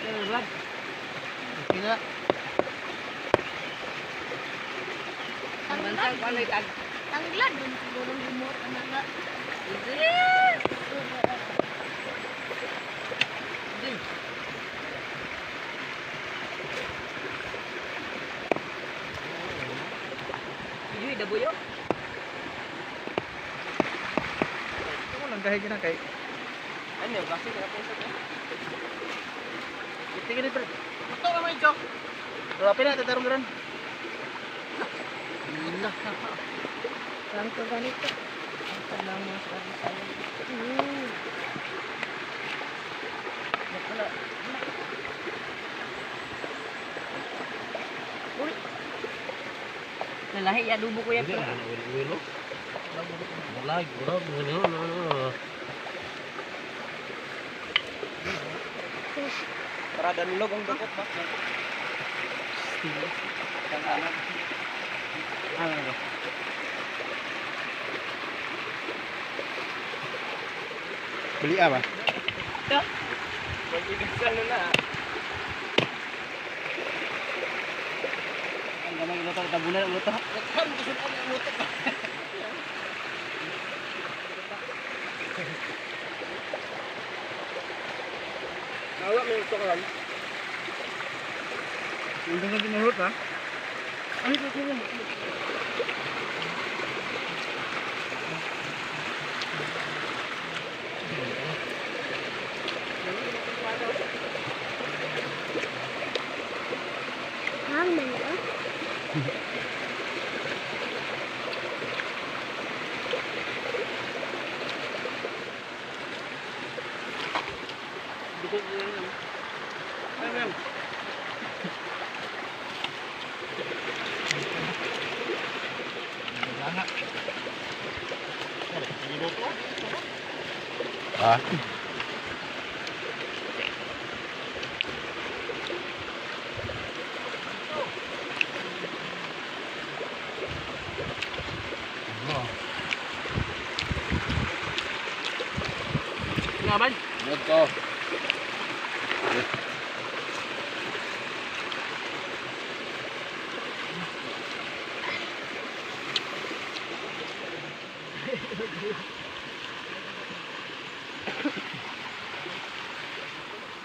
Vlog. Okay na. Ang bansang ko ano itag. Tanglad man siguro remote ana na. Iyoy dabuyo. Ito lang kahit na kay. Ano, kasi kaya po sa Tingin dito. Ito na may joke. Rapi na tatarong ron. Ina. Lang ko ganito. Ang lang mo sa sayo. Wala. Uy. Lalahi ya dubo ko yan. Hindi, ano, ulo. Wala, wala, wala, wala, wala. Para danlog ang dukot ba? Ano ba? Beli apa? Pag-igasan na na. Ang gamay luto tabunan luto. Kan gusto ko na luto. Nawa may gusto ka lang. Hindi na tinurot ha. Ano ito sila? Hang man ko. Dukot ko lang. Ay, ma'am. Ah. Ngaban. Dito.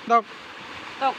Dok. Tok.